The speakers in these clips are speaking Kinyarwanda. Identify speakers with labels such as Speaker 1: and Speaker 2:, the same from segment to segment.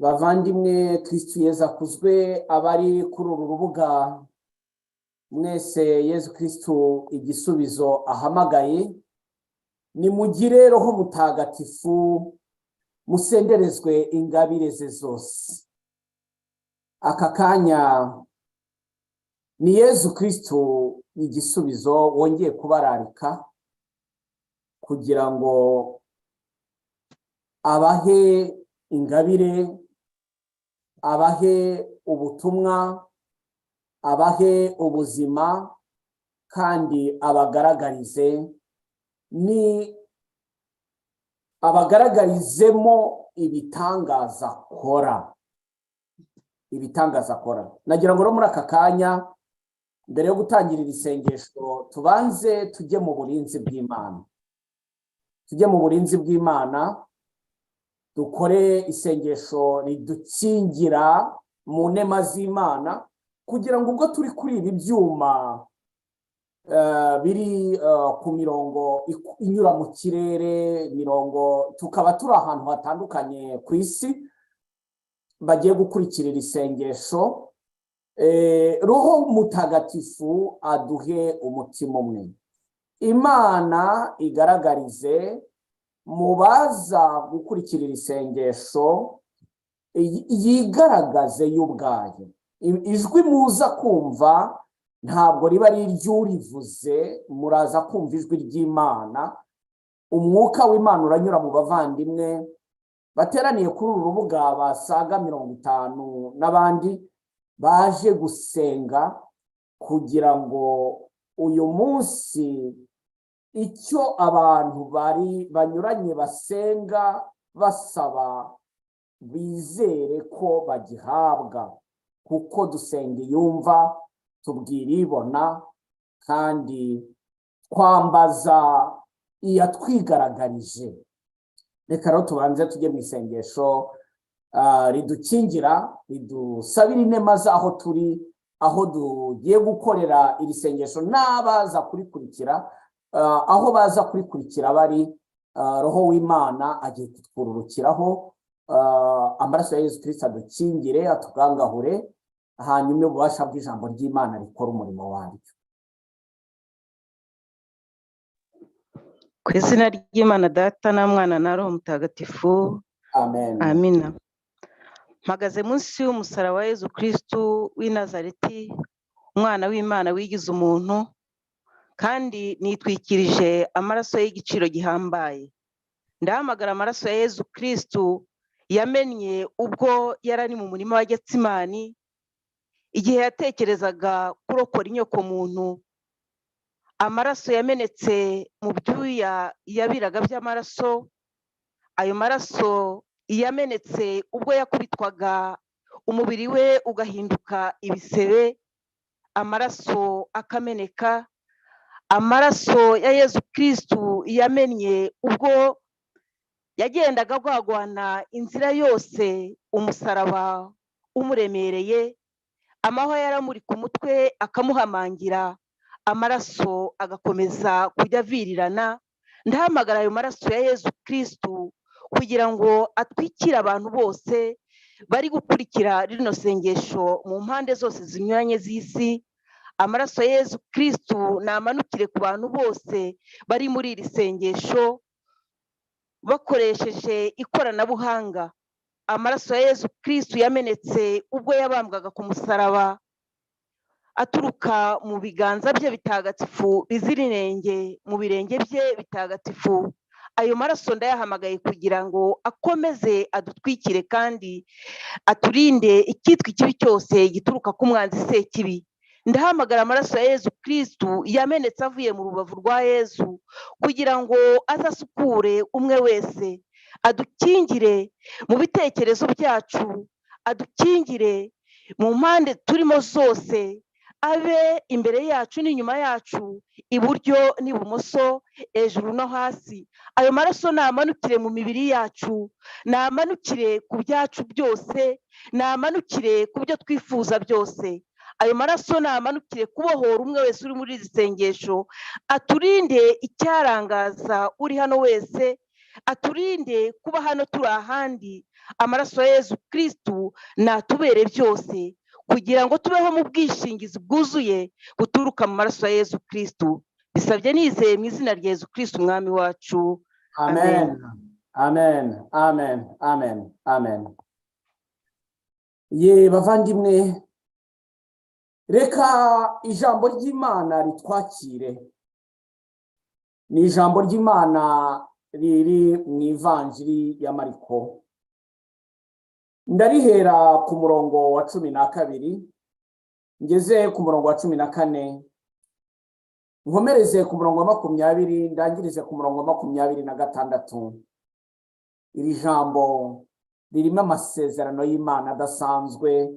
Speaker 1: Bavandimwe, Kristu Yezu akuzwe. Abari kuri uru rubuga mwese, Yezu Kristu igisubizo ahamagaye, nimugire Roho Mutagatifu, musenderezwe ingabire ze zose. Aka kanya ni Yezu Kristu igisubizo wongeye kubararika kugira ngo abahe ingabire, abahe ubutumwa, abahe ubuzima, kandi abagaragarize ni abagaragarizemo ibitangaza akora, ibitangaza akora. Nagira ngo rero muri aka kanya, mbere yo gutangira iri sengesho, tubanze tujye mu burinzi bw'Imana, tujye mu burinzi bw'Imana, dukore isengesho ridukingira mu nema z'Imana, kugira ngo ubwo turi kuri ibi byuma biri ku mirongo inyura mu kirere, mirongo tukaba turi ahantu hatandukanye ku isi bagiye gukurikira iri sengesho, Roho Mutagatifu aduhe umutima umwe, Imana igaragarize mu baza gukurikira iri sengesho, yigaragaze y'ubwayo. Ijwi muza kumva ntabwo riba ari iry'urivuze, muraza kumva ijwi ry'Imana. Umwuka w'Imana uranyura mu bavandimwe bateraniye kuri uru rubuga basaga 50 n'abandi baje gusenga, kugira ngo uyu munsi icyo abantu bari banyuranye basenga basaba, bizere ko bagihabwa, kuko dusenga iyumva, tubwira ibona, kandi twambaza iyatwigaragarije. Reka rero tubanze tujye mu isengesho ridukingira, ridusabira inema z'aho turi, aho tugiye gukorera iri sengesho, n'abaza kurikurikira aho baza kurikurikira bari. Roho w'Imana agiye kutwururukiraho, amaraso ya Yezu Kristo adukingire, atugangahure, hanyuma ububasha bw'ijambo ry'Imana rikora umurimo waryo.
Speaker 2: Ku izina ry'Imana Data na Mwana na Roho Mutagatifu.
Speaker 1: Amen.
Speaker 2: Amina. Mpagaze munsi y'umusaraba wa Yezu Kristu w'i Nazareti, umwana w'Imana wigize umuntu, kandi nitwikirije amaraso y'igiciro gihambaye. Ndahamagara amaraso ya Yezu Kristu yamennye ubwo yari ari mu murima wa Getsimani, igihe yatekerezaga kurokora inyokomuntu. Amaraso yamenetse mu byuya yabiraga by'amaraso, ayo maraso yamenetse ubwo yakubitwaga umubiri we ugahinduka ibisebe, amaraso akameneka. Amaraso ya Yezu Kristu yamennye ubwo yagendaga agwagwana inzira yose, umusaraba umuremereye, amahwa yaramuri ku mutwe akamuhamangira, amaraso agakomeza kujya avirirana. Ndahamagara ayo maraso ya Yezu Kristu kugira ngo atwikire abantu bose bari gukurikira rino sengesho mu mpande zose zinyuranye z'isi. Amaraso ya Yezu Kristu namanukire ku bantu bose bari muri iri sengesho bakoresheje ikoranabuhanga. Amaraso ya Yezu Kristu yamenetse ubwo yabambwaga ku musaraba, aturuka mu biganza bye bitagatifu bizira inenge, mu birenge bye bitagatifu. Ayo maraso ndayahamagaye kugira ngo akomeze adutwikire kandi aturinde icyitwa ikibi cyose gituruka ku mwanzi Sekibi. Ndahamagara amaraso ya Yezu Kristu yamenetse avuye mu rubavu rwa Yezu kugira ngo azasukure umwe wese, adukingire mu bitekerezo byacu, adukingire mu mpande turimo zose, abe imbere yacu n'inyuma yacu, iburyo n'ibumoso, hejuru no hasi. Ayo maraso namanukire mu mibiri yacu, namanukire ku byacu byose, namanukire ku byo twifuza byose. Ayo maraso namanukire kubohora umwe wese uri muri iri sengesho, aturinde icyarangaza uri hano wese. Aturinde kuba hano turi ahandi. Amaraso ya Yezu Kirisitu natubere byose, kugira ngo tubeho mu bwishingizi bwuzuye buturuka mu maraso ya Yezu Kirisitu. Bisabye nizeye mu izina rya Yezu Kirisitu Umwami wacu.
Speaker 1: Amen, amen, amen, amen, amen. Ye bavandimwe, reka ijambo ry'Imana ritwakire. Ni ijambo ry'Imana riri mu Ivanjiri ya Mariko. Ndarihera ku murongo wa 12 ngeze ku murongo wa 14, nkomereze ku murongo wa 20, ndangirize ku murongo wa 26. Iri jambo ririmo amasezerano y'Imana adasanzwe.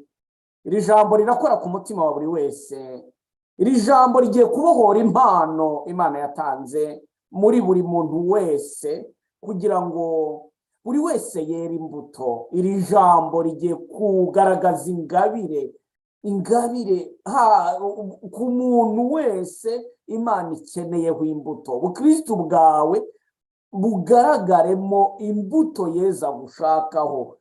Speaker 1: Iri jambo rirakora ku mutima wa buri wese. Iri jambo rigiye kubohora impano Imana yatanze muri buri muntu wese, kugira ngo buri wese yere imbuto. Iri jambo rigiye kugaragaza ingabire, ingabire ku muntu wese Imana ikeneyeho imbuto. Ubukristu bwawe bugaragaremo imbuto Yezu agushakaho.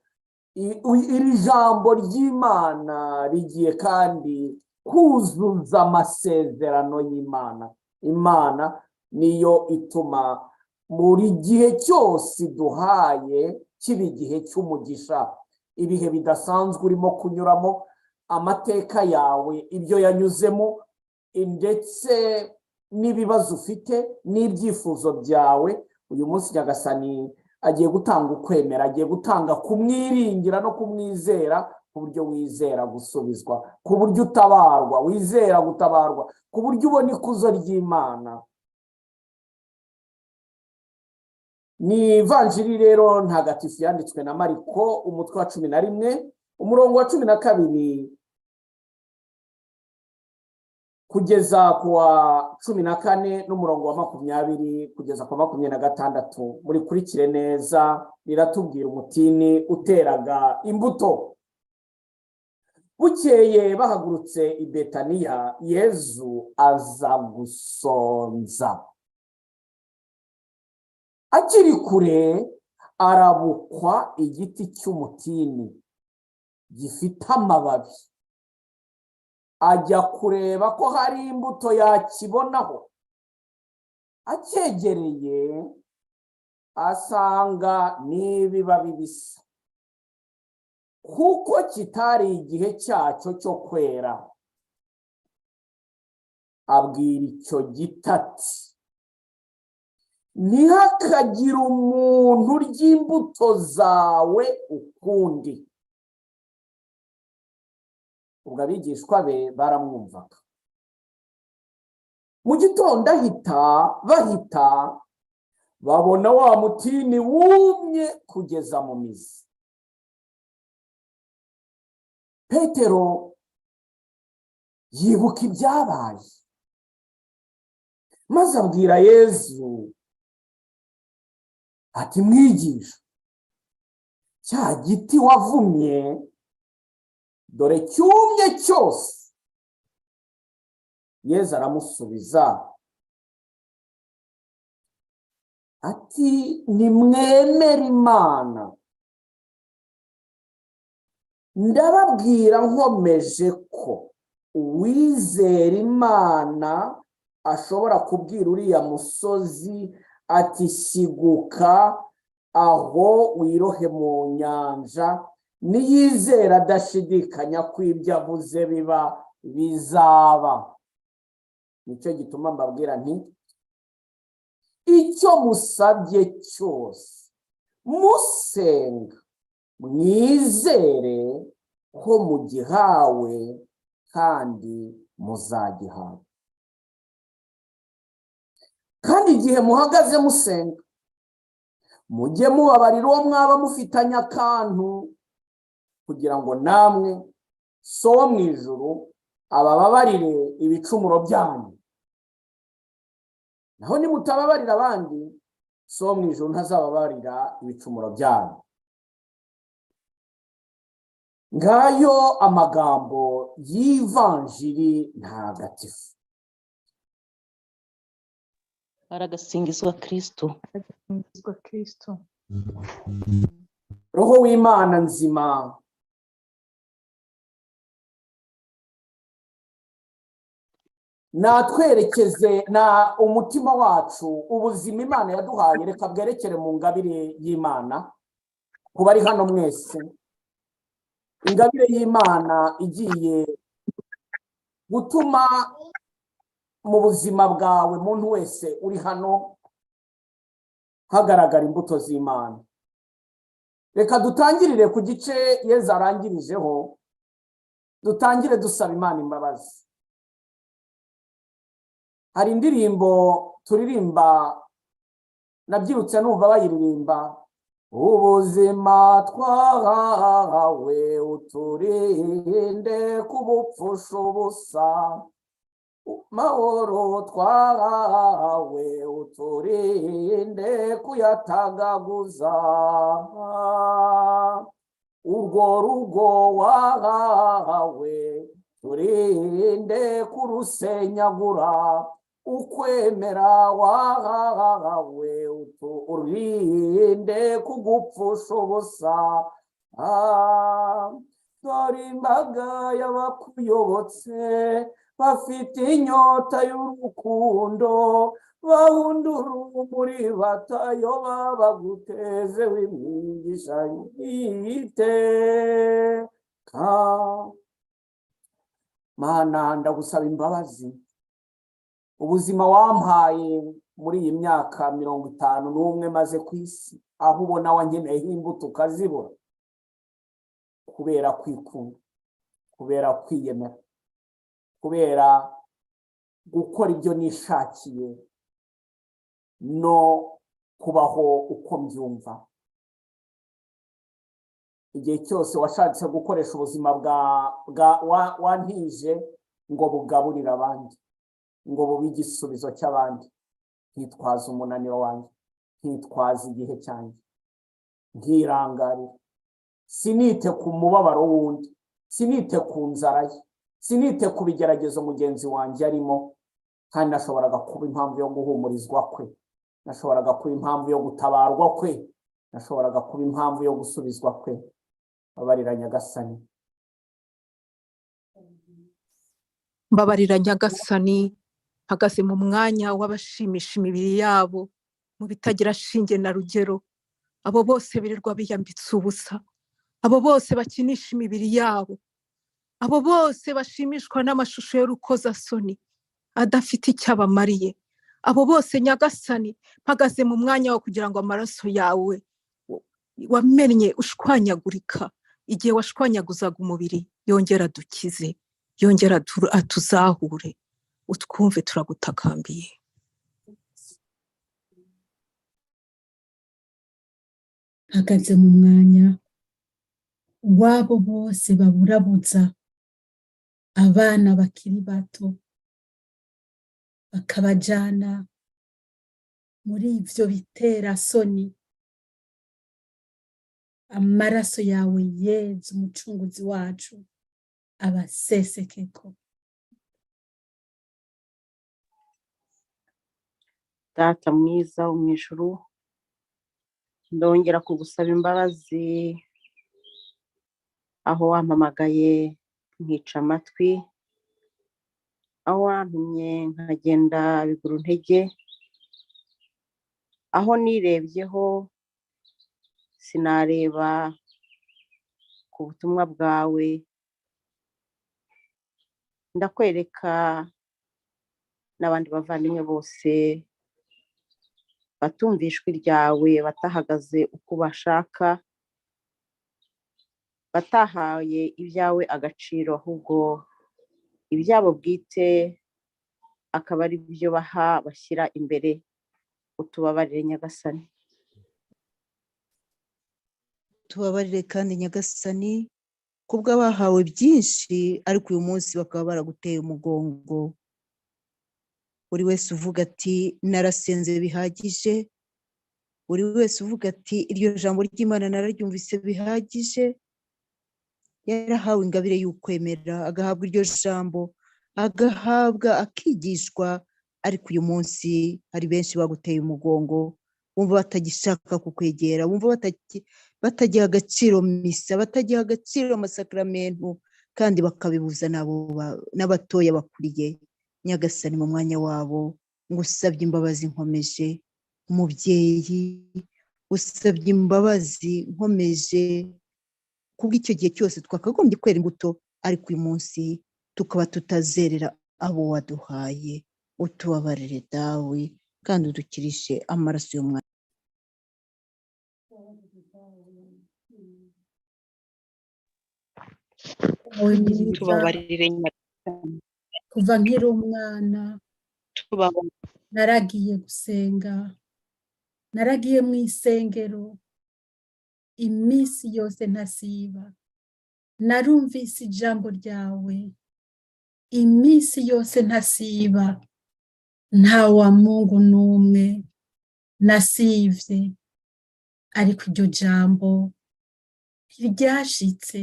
Speaker 1: Iri jambo ry'Imana rigiye kandi kuzuza amasezerano y'Imana. Imana niyo ituma buri gihe cyose duhaye kiba igihe cy'umugisha. Ibihe bidasanzwe urimo kunyuramo, amateka yawe, ibyo yanyuzemo, ndetse n'ibibazo ufite n'ibyifuzo byawe, uyu munsi Nyagasani agiye gutanga ukwemera, agiye gutanga kumwiringira no kumwizera, ku buryo wizera gusubizwa, ku buryo utabarwa, wizera gutabarwa, ku buryo ubona ikuzo ry'Imana. Ni Ivanjiri rero ntagatifu yanditswe na Mariko, umutwe wa 11, umurongo wa 12 kugeza ku wa 14, n'umurongo wa 20 kugeza ku wa 26. Murikurikire neza, riratubwira umutini uteraga imbuto. Bukeye bahagurutse i Betaniya, Yezu aza gusonza. Akiri kure arabukwa igiti cy'umutini gifite amababi, ajya kureba ko hari imbuto yakibonaho. Acyegereye asanga n'ibibabi bisa, kuko kitari igihe cyacyo cyo kwera. Abwira icyo giti ati: ntihakagire umuntu urya imbuto zawe ukundi. Ubwo abigishwa be baramwumvaga. Mu gitondo bahita babona wa mutini wumye kugeza mu mizi. Petero yibuka ibyabaye, maze abwira Yezu ati: mwigisha, cya giti wavumye dore cyumye cyose. Yezu aramusubiza ati: nimwemere Imana. Ndababwira nkomeje ko uwizera Imana ashobora kubwira uriya musozi ati: shyiguka aho wirohe mu nyanja, niyizera adashidikanya ko ibyo avuze biba bizaba. Nicyo gituma mbabwira nti: icyo musabye cyose musenga, mwizere ko mugihawe kandi muzagihabwa. Kandi igihe muhagaze musenga, mujye mubabarira uwo mwaba mufitanye akantu, kugira ngo namwe So wo mu ijuru abababarire ibicumuro byanyu. Naho nimutababarira abandi, So wo mu ijuru ntazababarira ibicumuro byanyu. Ngayo amagambo y'Ivanjiri ntagatifu.
Speaker 3: Aragasingizwa Kristo.
Speaker 4: Aragasingizwa Kristo.
Speaker 1: Roho w'Imana nzima, natwerekeze na umutima wacu, ubuzima Imana yaduhaye reka bwerekere mu ngabire y'Imana. Ku bari hano mwese, ingabire y'Imana igiye gutuma mu buzima bwawe, muntu wese uri hano, hagaragara imbuto z'Imana. Reka dutangirire ku gice Yezu arangirijeho, dutangire dusaba Imana imbabazi. Hari indirimbo turirimba, nabyirutse numva bayiririmba: ubuzima twahawe uturinde kubupfusha ubusa, amahoro twahawe uturinde kuyatagaguza, urwo rugo wahawe turinde kurusenyagura, ukwemera wahawe uturinde kugupfusha ubusa. Dore imbaga y'abakuyobotse bafite inyota y'urukundo, bahunda urumuri batayoba, baguteze w'imigisha y'iteka. Mana, ndagusaba imbabazi. Ubuzima wampaye muri iyi myaka 51 maze ku isi, aho ubona wangeneyeho imbuto ukazibura kubera kwikunda, kubera kwiyemera, kubera gukora ibyo nishakiye no kubaho uko mbyumva. Igihe cyose washatse gukoresha ubuzima bwa wantije ngo bugaburire abandi, ngo bube igisubizo cy'abandi, nkitwaza umunaniro wanjye, nkitwaza igihe cyanjye, nkirangarira, sinite ku mubabaro w'undi, sinite ku nzara ye, sinite ku bigeragezo mugenzi wanjye arimo, kandi nashoboraga kuba impamvu yo guhumurizwa kwe, nashoboraga kuba impamvu yo gutabarwa kwe, nashoboraga kuba impamvu yo gusubizwa kwe. Babarira Nyagasani.
Speaker 4: Mbabarira Nyagasani, mpagaze mu mwanya w'abashimisha imibiri yabo mu bitagira shinge na rugero, abo bose birirwa biyambitse ubusa, abo bose bakinisha imibiri yabo, abo bose bashimishwa n'amashusho y'urukozasoni adafite icyo abamariye, abo bose Nyagasani mpagaze mu mwanya wo kugira ngo amaraso yawe wamennye ushwanyagurika igihe washwanyaguzaga umubiri yongera adukize, yongera atuzahure, utwumve turagutakambiye.
Speaker 5: Mpagaze mu mwanya wabo bose baburabuza abana bakiri bato, bakabajana muri ivyo biterasoni. Amaraso yawe Yezu umucunguzi wacu abasesekeko.
Speaker 3: Data mwiza wo mu ijuru, ndongera kugusaba imbabazi aho wampamagaye nkica amatwi, aho wantumye nkagenda biguru ntege, aho nirebyeho sinareba ku butumwa bwawe. Ndakwereka n'abandi bavandimwe bose batumva ijwi ryawe, batahagaze uko bashaka, batahaye ibyawe agaciro, ahubwo ibyabo bwite akaba ari byo baha bashyira imbere. Utubabarire Nyagasani.
Speaker 6: Tubabarire kandi Nyagasani kubwo abahawe byinshi ariko uyu munsi bakaba baraguteye umugongo. Buri wese uvuga ati narasenze bihagije, buri wese uvuga ati iryo jambo ry'Imana nararyumvise bihagije, yarahawe ingabire y'ukwemera, agahabwa iryo jambo, agahabwa akigishwa, Ariko uyu munsi hari benshi baguteye umugongo, bumva batagishaka kukwegera, bumva batagiha agaciro misa, batagiha agaciro amasakramentu, kandi bakabibuza n'abatoya bakuriye. Nyagasani, mu mwanya wabo ngusabye imbabazi nkomeje, umubyeyi usabye imbabazi nkomeje, kubw'icyo gihe cyose twakagombye kwera imbuto, ariko uyu munsi tukaba tutazerera abo waduhaye. Utubabarire dawe, kandi udukirishe amaraso y'umwana.
Speaker 5: Wowe mwiza,
Speaker 2: Tubabarire Nyagasani.
Speaker 5: Kuva nkiri umwana
Speaker 2: Tubabarire.
Speaker 5: naragiye gusenga, naragiye mu isengero iminsi yose ntasiba, narumvise ijambo ryawe iminsi yose ntasiba, nta wa Mungu n'umwe nasivye, ariko iryo jambo ntiryashitse,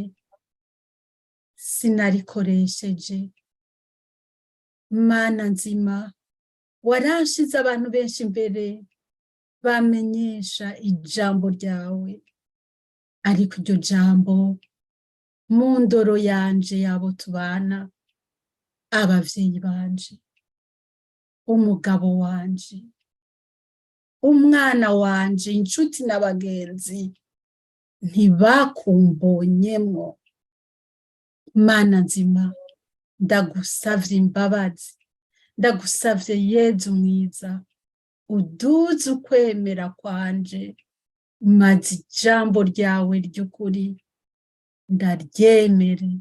Speaker 5: sinarikoresheje. Mana nzima, waranshize abantu benshi imbere bamenyesha ijambo ryawe, ariko iryo jambo mu ndoro yanje yabo tubana, abavyeyi banje, umugabo wanje, umwana wanje, inshuti n'abagenzi ntibakumbonyemwo. Mana nzima, ndagusavye imbabazi, ndagusavye Yezu mwiza, uduze ukwemera kwanje, maze ijambo ryawe ry'ukuri ndaryemere,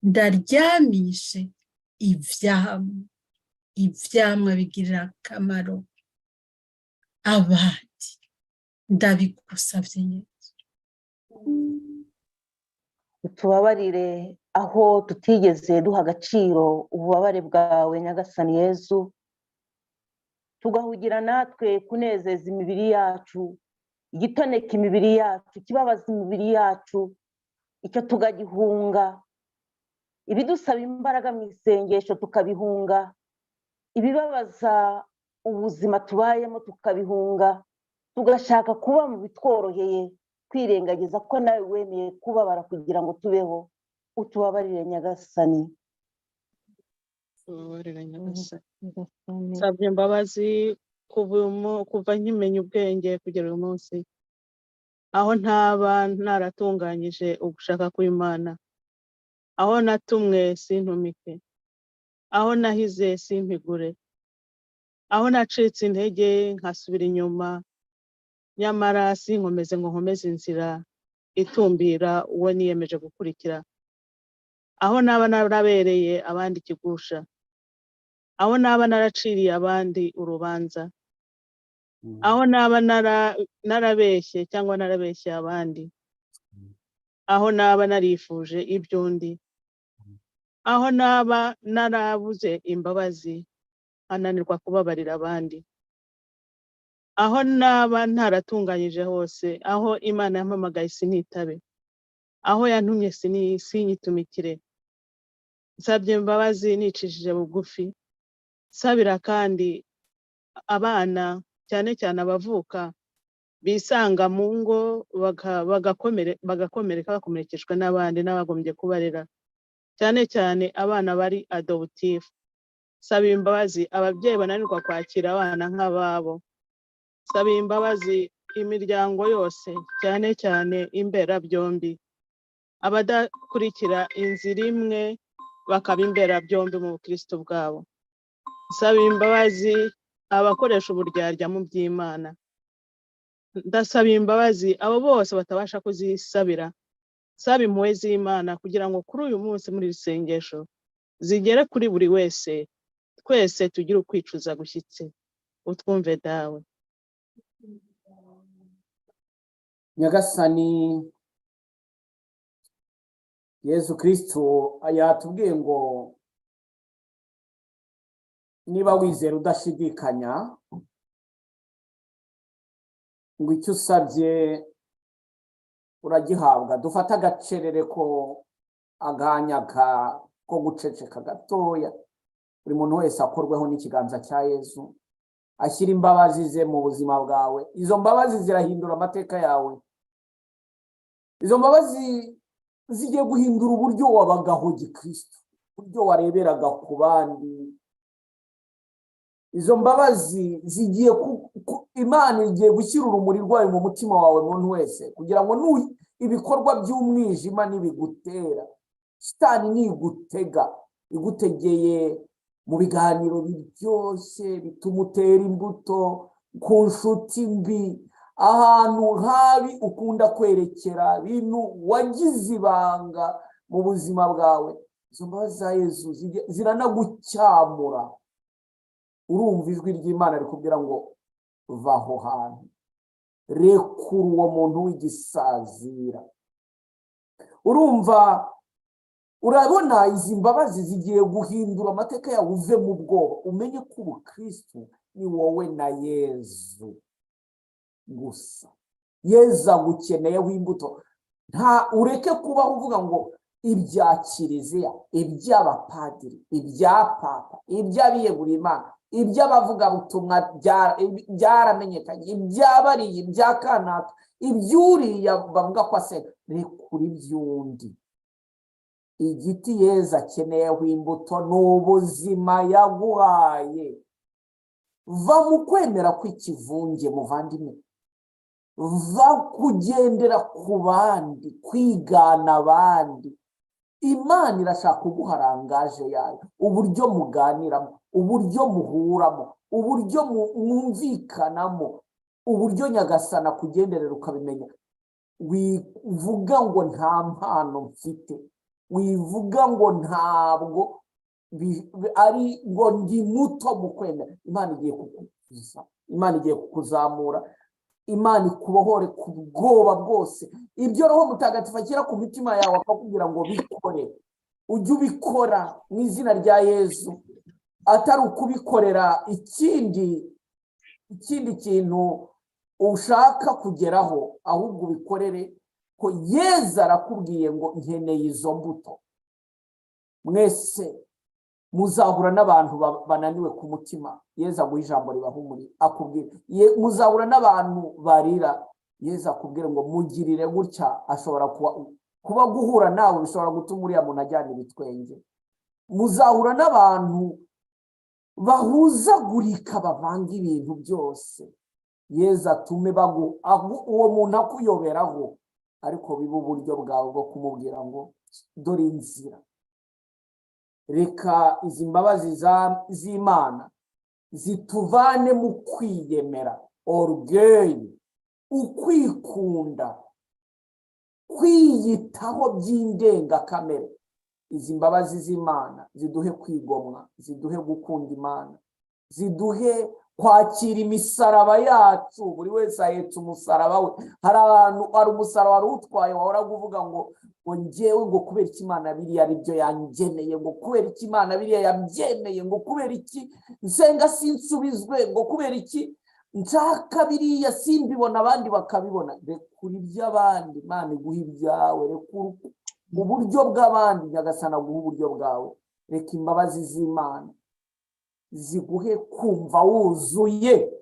Speaker 5: ndaryamishe ivyamwa, ivyamwa bigirira akamaro abandi. Ndabigusavye Yezu.
Speaker 2: Utubabarire aho tutigeze duha agaciro ububabare bwawe Nyagasani Yezu, tugahugira natwe kunezeza imibiri yacu, igitoneka imibiri yacu, ikibabaza imibiri yacu, icyo tugagihunga, ibidusaba imbaraga mu isengesho tukabihunga, ibibabaza ubuzima tubayemo tukabihunga, tugashaka kuba mu bitworoheye, kwirengagiza ko nawe wemeye kubabara kugira ngo tubeho. Utubabarire Nyagasani.
Speaker 7: Tubabarire Nyagasani. Nsabye imbabazi kuva nkimenya ubwenge kugera uyu munsi, aho ntaba naratunganyije ugushaka kw'Imana, aho natumwe sintumike, aho nahize simpigure, aho nacitse intege nkasubira inyuma, nyamara sinkomeze ngo nkomeze inzira itumbira uwo niyemeje gukurikira, aho naba narabereye abandi ikigusha, aho naba naraciriye abandi urubanza, aho naba narabeshye cyangwa narabeshye abandi, aho naba narifuje iby'undi, aho naba narabuze imbabazi nkananirwa kubabarira abandi, aho naba ntaratunganyije hose, aho Imana yampamagaye sinitabe, aho yantumye sinyitumikire. Nsabye imbabazi nicishije bugufi, nsabira kandi abana cyane cyane abavuka bisanga mu ngo bagakomereka bakomerekejwe n'abandi n'abagombye kubarera, cyane cyane abana bari adoptive. Nsaba imbabazi ababyeyi bananirwa kwakira abana nk'ababo. Nsaba imbabazi imiryango yose, cyane cyane imberabyombi, abadakurikira inzira imwe bakaba imberabyombi mu bukristo bwabo. Nsaba imbabazi abakoresha uburyarya mu by'Imana. Ndasaba imbabazi abo bose batabasha kuzisabira. Nsaba impuhwe z'Imana kugira ngo kuri uyu munsi muri iri sengesho zigere kuri buri wese, twese tugire ukwicuza gushyitse. Utwumve dawe.
Speaker 1: Nyagasani Yezu Kristo yatubwiye ngo niba wizera udashidikanya, ngo icyo usabye uragihabwa. Dufate agacerere ko aganya ko guceceka gatoya Buri muntu wese akorweho n'ikiganza cya Yezu, ashyira imbabazi ze mu buzima bwawe. Izo mbabazi zirahindura amateka yawe. Izo mbabazi zigiye guhindura uburyo wabagaho gikristo, uburyo wareberaga ku bandi. Izo mbabazi zigiye, Imana igiye gushyira urumuri rwayo mu mutima wawe, muntu wese, kugira ngo ibikorwa by'umwijima nibigutera, shitani nigutega, igutegeye mu biganiro biryoshye bituma utera imbuto, ku nshuti mbi, ahantu habi ukunda kwerekera, ibintu wagize ibanga mu buzima bwawe, izo mbabazi za Yezu ziranagucyamura. Urumva ijwi ry'Imana rikubwira ngo va aho hantu, rekura uwo muntu w'igisazira. Urumva, urabona izi mbabazi zigiye guhindura amateka yawe, uve mu bwoba, umenye ko ubukristu ni wowe na Yezu gusa. Yezu agukeneyeho imbuto. Nta ureke kubaho uvuga ngo ibya kiliziya, iby'abapadiri, ibya papa, iby'abiyeguriye Imana, iby'abavugabutumwa byaramenyekanye, iby'abariye, ibya kanaka, iby'uriya bavuga ko asenga. Rekura iby'undi. Igiti Yezu akeneyeho imbuto ni ubuzima yaguhaye. Va mu kwemera kw'ikivunge, muvandimwe. Va kugendera ku bandi, kwigana abandi. Imana irashaka kuguha langage yayo, uburyo muganiramo, uburyo muhuramo, uburyo mwumvikanamo, uburyo Nyagasana kugenderera ukabimenya. Wivuga ngo nta mpano mfite, wivuga ngo ntabwo ari ngo ndi muto mu kwemera. Imana igiye kukuza, Imana igiye kukuzamura, Imana ikubohore ku bwoba bwose. Ibyo Roho Mutagatifu ashyira ku mitima yawe akakubwira ngo bikore, ujye ubikora mu izina rya Yezu, atari ukubikorera ikindi kintu ushaka kugeraho, ahubwo ubikorere ko Yezu arakubwiye ngo nkeneye izo mbuto. Mwese muzahura n'abantu bananiwe ku mutima, Yezu aguha ijambo ribahumuri, akubwira. Muzahura n'abantu barira, Yezu akubwira ngo mugirire gutya. Ashobora kuba guhura nawe bishobora gutuma uriya muntu ajyana ibitwenge. Muzahura n'abantu bahuzagurika, bavanga ibintu byose, Yezu atume uwo muntu akuyoberaho, ariko bibe uburyo bwawe bwo kumubwira ngo dore inzira. Reka izi mbabazi z'Imana zituvane mu kwiyemera, orgueil, ukwikunda, kwiyitaho by'indengakamere. Izi mbabazi z'Imana ziduhe kwigomwa, ziduhe gukunda Imana, ziduhe kwakira imisaraba yacu. Buri wese ahetse umusaraba we. Hari abantu, hari umusaraba wari utwaye, wahoraga uvuga ngo ngewe, ngo kubera iki Imana biriya ari byo yangeneye, ngo kubera iki Imana biriya yabyemeye, ngo kubera iki nsenga sinsubizwe, ngo kubera iki nshaka biriya simbibona abandi bakabibona. Rekura iby'abandi, Imana iguha ibyawe. Rekura uburyo bw'abandi, Nyagasana aguha uburyo bwawe. Reka imbabazi z'Imana ziguhe kumva wuzuye.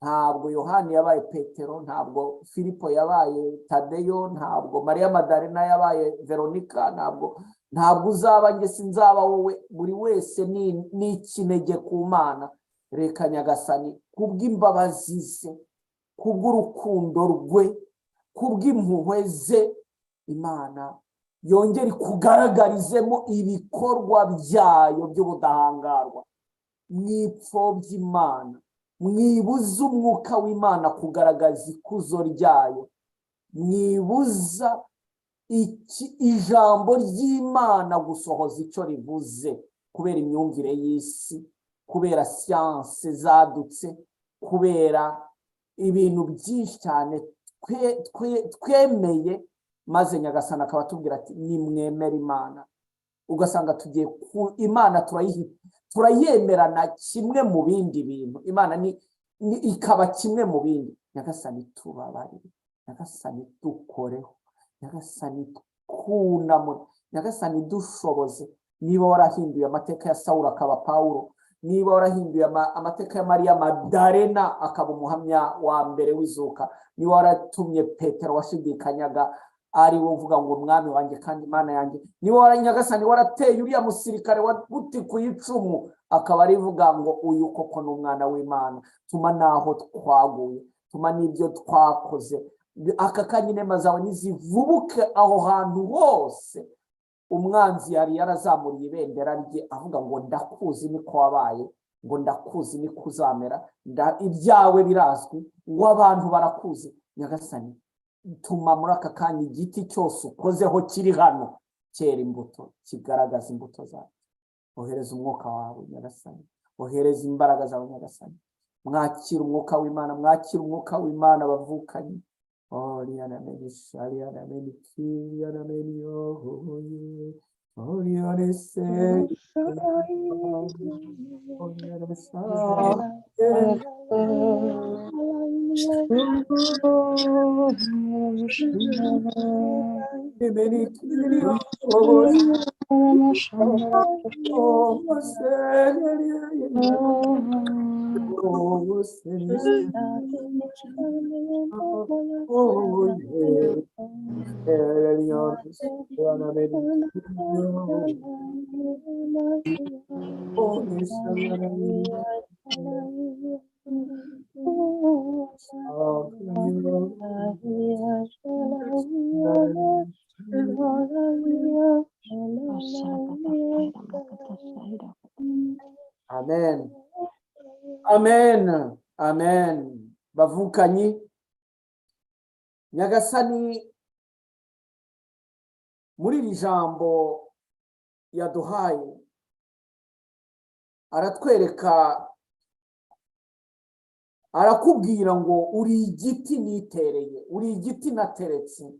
Speaker 1: Ntabwo Yohani yabaye Petero, ntabwo Filipo yabaye Tadeyo, ntabwo Mariya Madarena yabaye Veronika, ntabwo uzaba njye, sinzaba wowe. Buri wese ni ikinege ku Mana. Reka Nyagasani kubw'imbabazi ze, kubw'urukundo rwe, kubw'impuhwe ze, Imana yongere ikugaragarizemo ibikorwa byayo by'ubudahangarwa. Mwipfobya Imana, mwibuza umwuka w'Imana kugaragaza ikuzo ryayo, mwibuza ijambo ry'Imana gusohoza icyo rivuze, kubera imyumvire y'isi, kubera siyanse zadutse, kubera ibintu byinshi cyane twemeye, maze Nyagasana akaba atubwira ati nimwemere Imana. Ugasanga tugiye ku Imana turayemerana kimwe mu bindi bintu, Imana ni ikaba kimwe mu bindi. Nyagasani tubabarire, Nyagasani dukoreho, Nyagasani twunamure, Nyagasani dushoboze. Niba warahinduye amateka ya Sawuli akaba Pawulo, niba warahinduye amateka ya Mariya Madarena akaba umuhamya wa mbere w'izuka, niba waratumye Petero washidikanyaga ari we uvuga ngo "Umwami wanjye kandi Imana yanjye", niba Nyagasani warateye uriya musirikare wagutikuye icumu akaba arivuga ngo "Uyu koko ni umwana w'Imana", tuma n'aho twaguye, tuma n'ibyo twakoze aka kanya, inema zawe nizivubuke aho hantu hose umwanzi yari yarazamuriye ibendera rye avuga ngo "Ndakuzi niko wabaye", ngo "Ndakuzi niko uzamera", ibyawe birazwi, ngo abantu barakuzi. Nyagasani, tuma muri aka kanya igiti cyose ukozeho kiri hano cyera imbuto, kigaragaza imbuto zawe. Ohereza umwuka wawe, Nyagasani, ohereza imbaraga zawe, Nyagasani. Mwakira umwuka w'Imana, mwakira umwuka w'Imana, bavukanye. Oriana meni shariana meni kiriana meni oye oriana se oriana sa. Meni kiriana oh se oh se oh yeah. Amen, amen, amen. Bavukanyi, Nyagasani muri iri jambo yaduhaye aratwereka, arakubwira ngo uri igiti nitereye, uri igiti nateretse.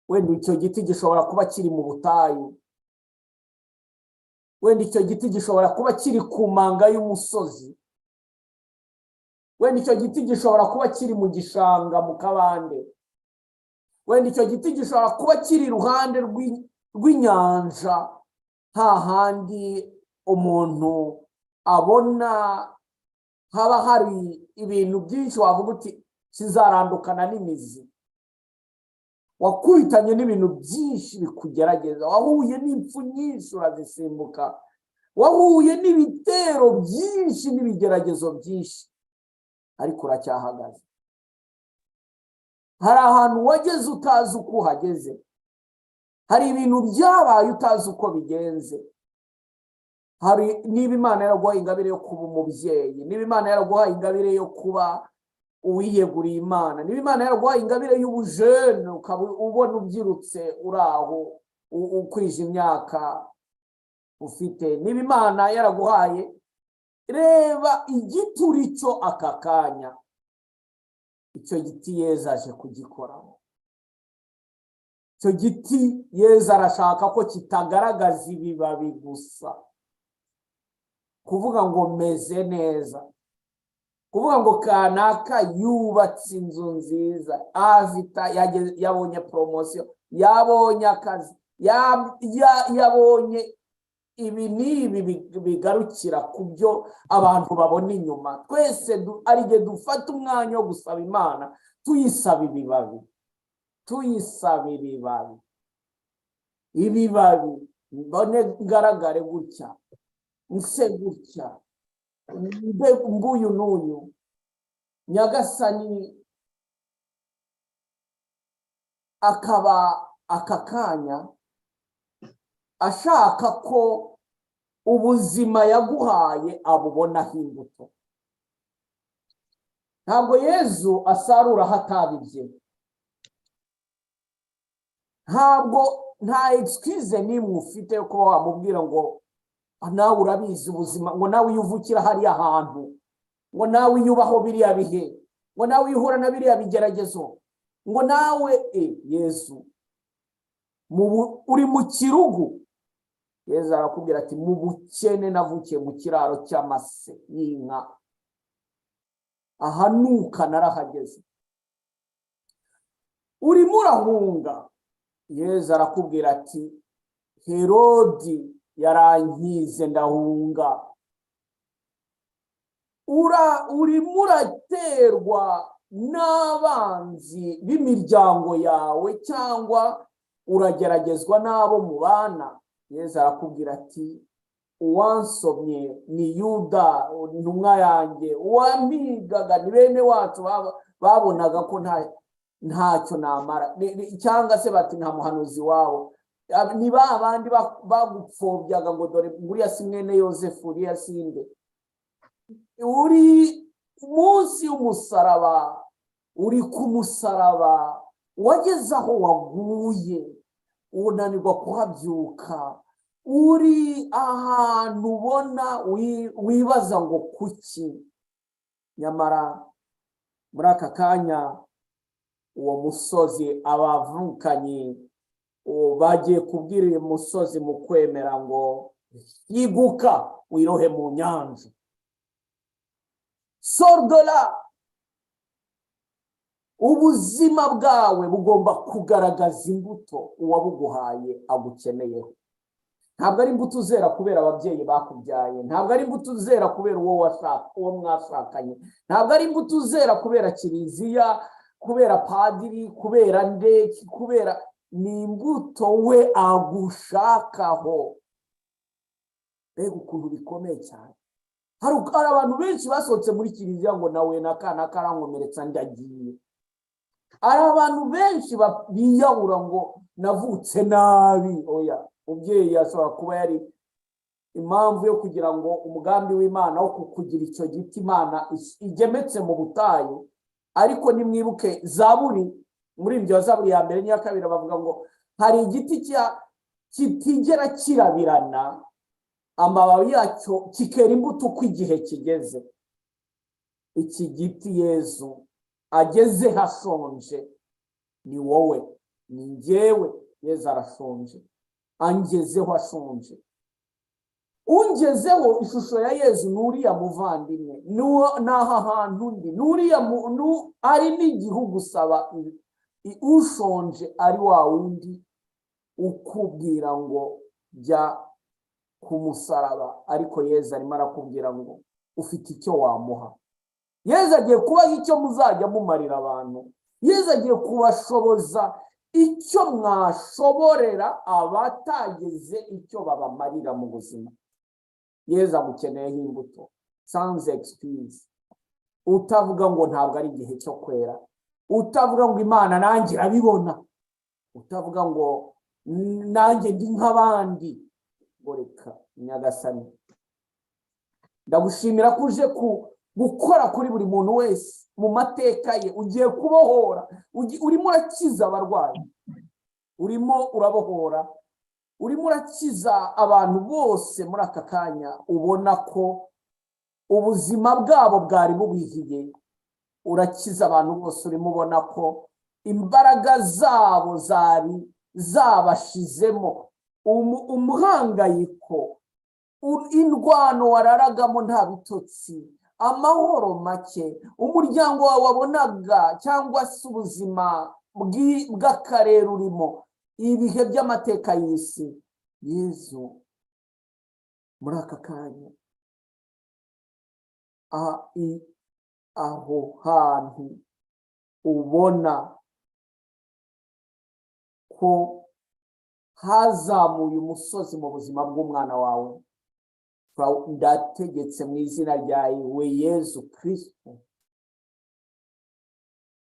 Speaker 1: Wenda icyo giti gishobora kuba kiri mu butayu, wenda icyo giti gishobora kuba kiri ku manga y'umusozi, wenda icyo giti gishobora kuba kiri mu gishanga, mu kabande, wenda icyo giti gishobora kuba kiri iruhande rw'inyanja, hahandi umuntu abona haba hari ibintu byinshi wavuga uti "Kizarandukana n'imizi". Wakubitanye n'ibintu byinshi bikugerageza, wahuye n'impfu nyinshi urazisimbuka, wahuye n'ibitero byinshi n'ibigeragezo byinshi, ariko uracyahagaze. Hari ahantu wageze utazi uko uhageze, hari ibintu byabaye utazi uko bigenze. Hari niba Imana yaraguhaye ingabire yo kuba umubyeyi, niba Imana yaraguhaye ingabire yo kuba uwiyeguriye Imana, niba Imana yaraguhaye ingabire y'ubujene, ukaba ubona ubyirutse uri aho ukwije imyaka ufite, niba Imana yaraguhaye, reba igiti uri cyo aka kanya. Icyo giti Yezu aje kugikoraho. Icyo giti Yezu arashaka ko kitagaragaza ibibabi gusa, kuvuga ngo "Meze neza", kuvuga ngo "Kanaka yubatse inzu nziza, afite yabonye promotion, yabonye akazi, yabonye ibi n'ibi", bigarukira ku byo abantu babona inyuma. Twese ari igihe dufata umwanya wo gusaba Imana, tuyisaba ibibabi, tuyisaba ibibabi, ibibabi mbone ngaragare gutya, nse gutya, mbe nguyu n'uyu. Nyagasani akaba aka kanya ashaka ko ubuzima yaguhaye abubonaho imbuto. Ntabwo Yezu asarura aho atabibye. Ntabwo, nta excuse n'imwe ufite yo kuba wamubwira ngo "Nawe urabizi ubuzima", ngo "Nawe iyo uvukira hariya hantu", ngo "Nawe iyo ubaho biriya bihe", ngo "Nawe iyo uhura na biriya bigeragezo", ngo nawe Yezu uri mu kirugu. Yezu arakubwira ati "Mu bukene navukiye mu kiraro cy'amase y'inka, ahanuka narahageze". Urimo urahunga, Yezu arakubwira ati Herodi yarankize ndahunga. Urimo uraterwa n'abanzi b'imiryango yawe cyangwa urageragezwa n'abo mubana. Yezu arakubwira ati uwansomye ni Yuda intumwa yanjye, uwampigaga ni bene wacu babonaga ko ntacyo namara, cyangwa se bati nta muhanuzi wawe. Ni ba bandi bagupfobyaga ngo dore nguriya si mwene Yosefu, uriya si nde. Uri munsi y'umusaraba, uri ku musaraba, wageze aho waguye unanirwa kuhabyuka, uri ahantu ubona wibaza ngo kuki. Nyamara muri aka kanya uwo musozi abavukanyi bagiye kubwira uyu musozi mu kwemera ngo yiguka wirohe mu nyanja. Sordora, ubuzima bwawe bugomba kugaragaza imbuto uwabuguhaye agukeneyeho. Ntabwo ari imbuto uzera kubera ababyeyi bakubyaye, ntabwo ari imbuto uzera kubera uwo mwashakanye, ntabwo ari imbuto uzera kubera kiliziya, kubera padiri, kubera ndeki, kubera ni imbuto we agushakaho. Mbega ukuntu bikomeye cyane. Hari abantu benshi basohotse muri kiliziya ngo nawe n'akana karankomeretsa ndagiye. Hari abantu benshi biyahura ngo navutse nabi. Oya, umubyeyi ashobora kuba yari impamvu yo kugira ngo umugambi w'Imana wo kukugira icyo giti Imana igemetse mu butayu. Ariko nimwibuke Zaburi, muri ibyo Zaburi ya mbere n'iya kabiri bavuga ngo hari igiti kitigera kirabirana, amababi yacyo kikera imbuto uko igihe kigeze. Iki giti Yezu ageze hashonje ni wowe, ni njyewe. Yezu arashonje, angezeho ashonje. Ungezeho ishusho ya Yezu ni uriya muvandimwe, n'aha hantu ndi, n'uriya ari n'igihugu usaba ushonje ari wa wundi ukubwira ngo jya ku musaraba, ariko Yezu arimo arakubwira ngo ufite icyo wamuha. Yezu agiye kubaha icyo muzajya mumarira abantu. Yezu agiye kubashoboza icyo mwashoborera abatageze icyo babamarira mu buzima. Yezu agukeneyeho imbuto sans excuse. Utavuga ngo ntabwo ari igihe cyo kwera, utavuga ngo Imana nanjye irabibona, utavuga ngo nanjye ndi nk'abandi. Ngo reka Nyagasani, ndagushimira ko uje gukora kuri buri muntu wese mu mateka ye. Ugiye kubohora, urimo urakiza abarwayi, urimo urabohora, urimo urakiza abantu bose muri aka kanya ubona ko ubuzima bwabo bwari bubihiye. Urakiza abantu bose urimo ubona ko imbaraga zabo zari zabashizemo, umuhangayiko, indwano wararagamo nta bitotsi, amahoro make, umuryango wawe wabonaga cyangwa se ubuzima bw'akarere urimo, ibihe by'amateka y'isi. Yezu muri aka kanya aho hantu ubona ko hazamuye umusozi mu buzima bw'umwana wawe, ndategetse mu izina ryawe Yezu Kristo,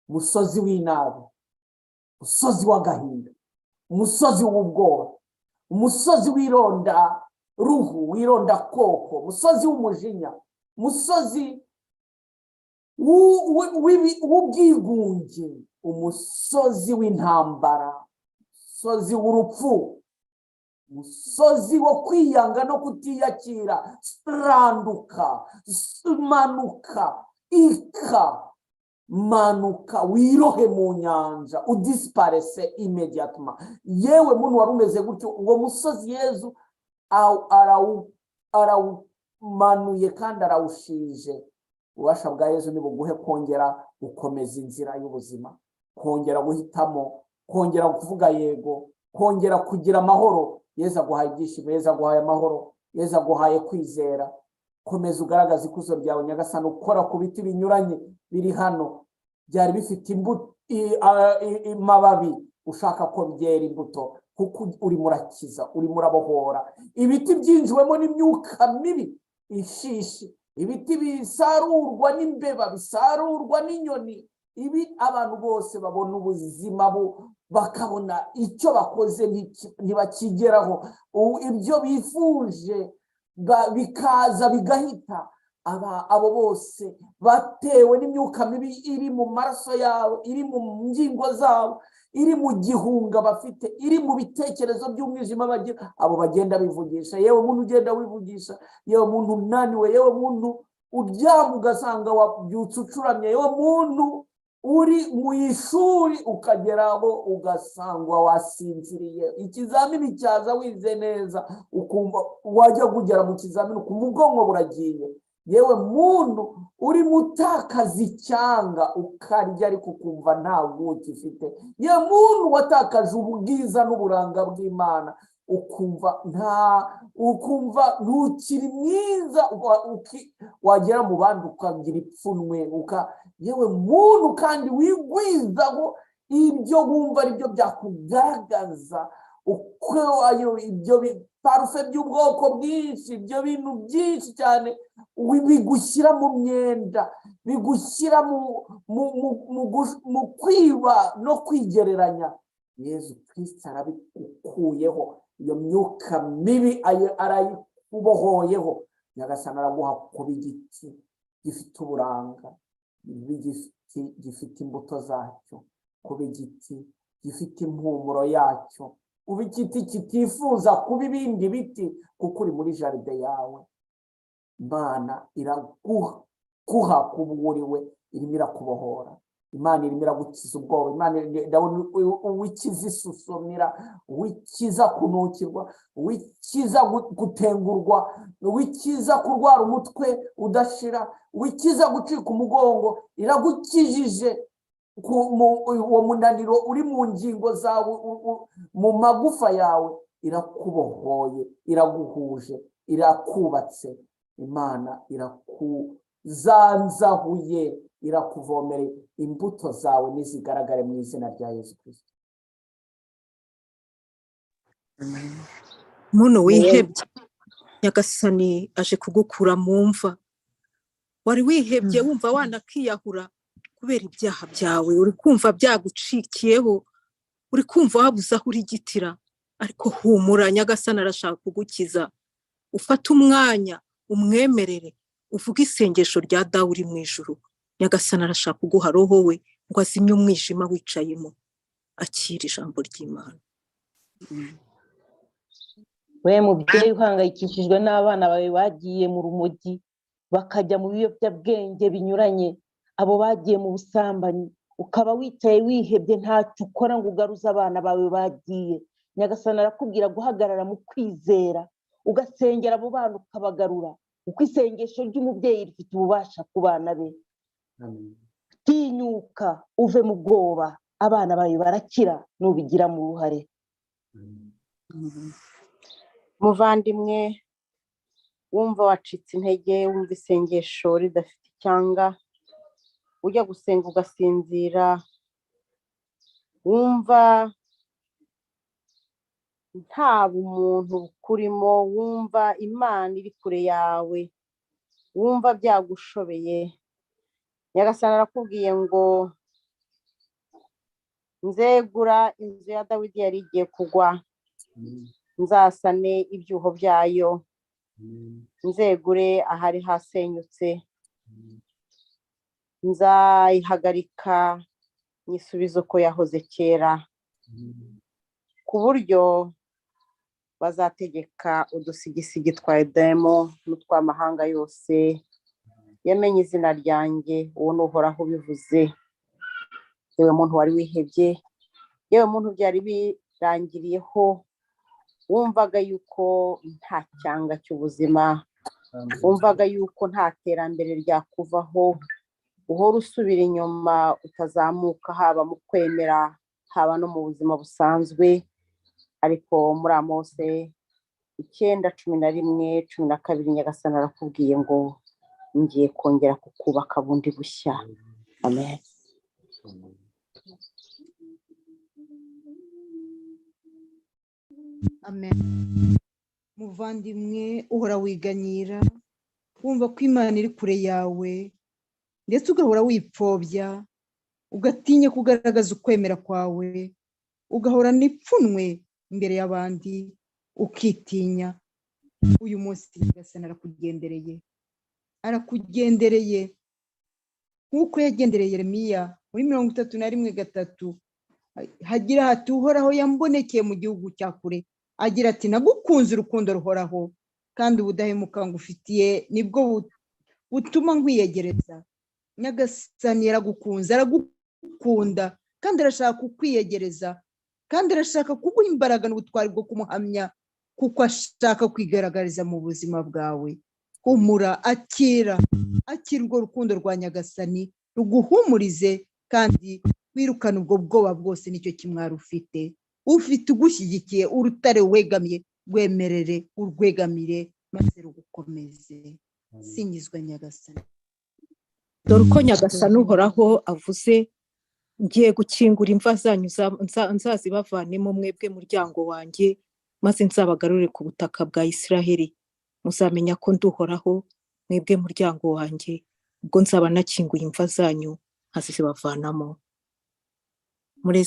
Speaker 1: umusozi w'inabi, umusozi w'agahinda, umusozi w'ubwoba, umusozi w'ironda ruhu, w'ironda koko, umusozi w'umujinya, umusozi w'ubwigunge, umusozi w'intambara, umusozi w'urupfu, umusozi wo kwiyanga no kutiyakira. Randuka, manuka, ika, manuka wirohe mu nyanja, udisiparese immédiatement. Yewe muntu wari umeze gutyo, uwo musozi Yezu arawumanuye kandi arawushije. Ububasha bwa Yezu nibuguhe kongera gukomeza inzira y'ubuzima, kongera guhitamo, kongera kuvuga yego, kongera kugira amahoro. Yezu aguhaye ibyishimo, Yezu aguhaye amahoro, Yezu aguhaye kwizera. Komeza ugaragaze ikuzo ryawe Nyagasani, ukora ku biti binyuranye biri hano byari bifite amababi, ushaka ko byera imbuto, kuko urimo urakiza, urimo urabohora ibiti byinjiwemo n'imyuka mibi ishishi, ibiti bisarurwa n'imbeba, bisarurwa n'inyoni. Ibi abantu bose babona ubuzima bakabona icyo bakoze ntibakigeraho, ibyo bifuje bikaza bigahita. Abo bose batewe n'imyuka mibi iri mu maraso yabo, iri mu ngingo zabo, iri mu gihunga bafite, iri mu bitekerezo by'umwijima bagira, abo bagenda bivugisha. Yewe muntu ugenda wivugisha, yewe muntu unaniwe, yewe muntu uryama ugasanga wabyutse ucuramye, yewe muntu uri mu ishuri ukageraho ugasangwa wasinziriye, ikizamini cyaza wize neza, ukumva wajya kugera mu kizamini ukumva ubwonko buragiye. Yewe muntu urimo utakaza icyanga ukarya ariko ukumva nta buki ufite, yewe muntu watakaje ubwiza n'uburanga bw'Imana, ukumva ntukiri mwiza, wagera mu bandi ukagira ipfunwe, yewe muntu kandi wigwizaho ibyo wumva aribyo byakugaragaza, uko ibyo parufe by'ubwoko bwinshi, ibyo bintu byinshi cyane bigushyira mu myenda, bigushyira mu kwiba no kwigereranya. Yezu Kristo arabikuyeho, iyo myuka mibi arayikubohoyeho. Nyagasani araguha kuba igiti gifite uburanga, igiti gifite imbuto zacyo, kuba igiti gifite impumuro yacyo, uba igiti kitifuza kuba ibindi biti, kuko uri muri jaride yawe. Imana iraguha kuba uriwe, irimo irakubohora. Imana irimo iragukiza ubwoba. Imana ndabona uwikiza isusumira, uwikiza kunukirwa, uwikiza gutengurwa, uwikiza kurwara umutwe udashira, uwikiza gucika umugongo. Iragukijije uwo munaniro uri mu ngingo zawe, mu magufa yawe. Irakubohoye, iraguhuje, irakubatse. Imana irakuzanzahuye, irakuvomere, imbuto zawe nizigaragare mu izina rya Yezu Kristo.
Speaker 4: Muntu wihebye, Nyagasani aje kugukura mu mva. Wari wihebye wumva wanakiyahura kubera ibyaha byawe, uri kumva byagucikiyeho, uri kumva wabuze aho urigitira, ariko humura, Nyagasani arashaka kugukiza. Ufate umwanya umwemerere, uvuge isengesho rya Dawe uri mu ijuru. Nyagasani arashaka kuguha roho we ngo azimye umwijima wicayemo. Akira ijambo ry'Imana.
Speaker 8: We mubyeyi uhangayikishijwe n'abana bawe bagiye mu rumogi, bakajya mu biyobyabwenge binyuranye, abo bagiye mu busambanyi, ukaba wicaye wihebye ntacyo ukora ngo ugaruze abana bawe bagiye. Nyagasani arakubwira guhagarara mu kwizera, ugasengera abo bana ukabagarura, kuko isengesho ry'umubyeyi rifite ububasha ku bana be. Tinyuka uve mu bwoba, abana bawe barakira nubigiramo uruhare.
Speaker 3: Muvandimwe wumva wacitse intege, wumva isengesho ridafite icyanga, ujya gusenga ugasinzira, wumva nta bumuntu bukurimo, wumva Imana iri kure yawe, wumva byagushobeye, Nyagasani arakubwiye ngo nzegura inzu ya Dawidi yari igiye kugwa, nzasane ibyuho byayo, nzegure ahari hasenyutse, nzayihagarika nyisubize uko yahoze kera, ku buryo bazategeka udusigisigi twa Edomu n'utw'amahanga yose yamenye izina ryanjye. Uwo ni Uhoraho ubivuze. Yewe muntu wari wihebye, yewe muntu byari birangiriyeho, wumvaga yuko nta cyanga cy'ubuzima, wumvaga yuko nta terambere ryakuvaho, uhora usubira inyuma utazamuka, haba mu kwemera, haba no mu buzima busanzwe. Ariko muri Amose 9:11, 12, Nyagasani arakubwiye ngo ngiye kongera kukubaka bundi bushya. Amen.
Speaker 6: Amen. Muvandimwe uhora wiganyira, wumva ko Imana iri kure yawe, ndetse ugahora wipfobya, ugatinya kugaragaza ukwemera kwawe, ugahora n'ipfunwe imbere y'abandi, ukitinya. Uyu munsi Nyagasani arakugendereye, arakugendereye nk'uko yagendereye Yeremiya muri 31:3, hagira hati Uhoraho yambonekeye mu gihugu cya kure, agira ati nagukunze urukundo ruhoraho, kandi ubudahemuka ngufitiye nibwo butuma nkwiyegereza. Nyagasani yaragukunze, aragukunda, kandi arashaka kukwiyegereza, kandi arashaka kuguha imbaraga n'ubutwari bwo kumuhamya, kuko ashaka kwigaragariza mu buzima bwawe. Humura, akira, akira urwo rukundo rwa Nyagasani ruguhumurize, kandi wirukane ubwo bwoba bwose nicyo kimwari ufite. Ufite ugushyigikiye, urutare wegamiye, rwemerere, urwegamire, maze rugukomeze. Singizwa Nyagasani.
Speaker 4: Dore uko Nyagasani Uhoraho avuze, ngiye gukingura imva zanyu nzazibavanemo mwebwe muryango wanjye, maze nzabagarure ku butaka bwa Isiraheli. Muzamenya ko nduhoraho mwebwe muryango wanjye, ubwo nzaba nakinguye imva zanyu nkazibavanamo. Muri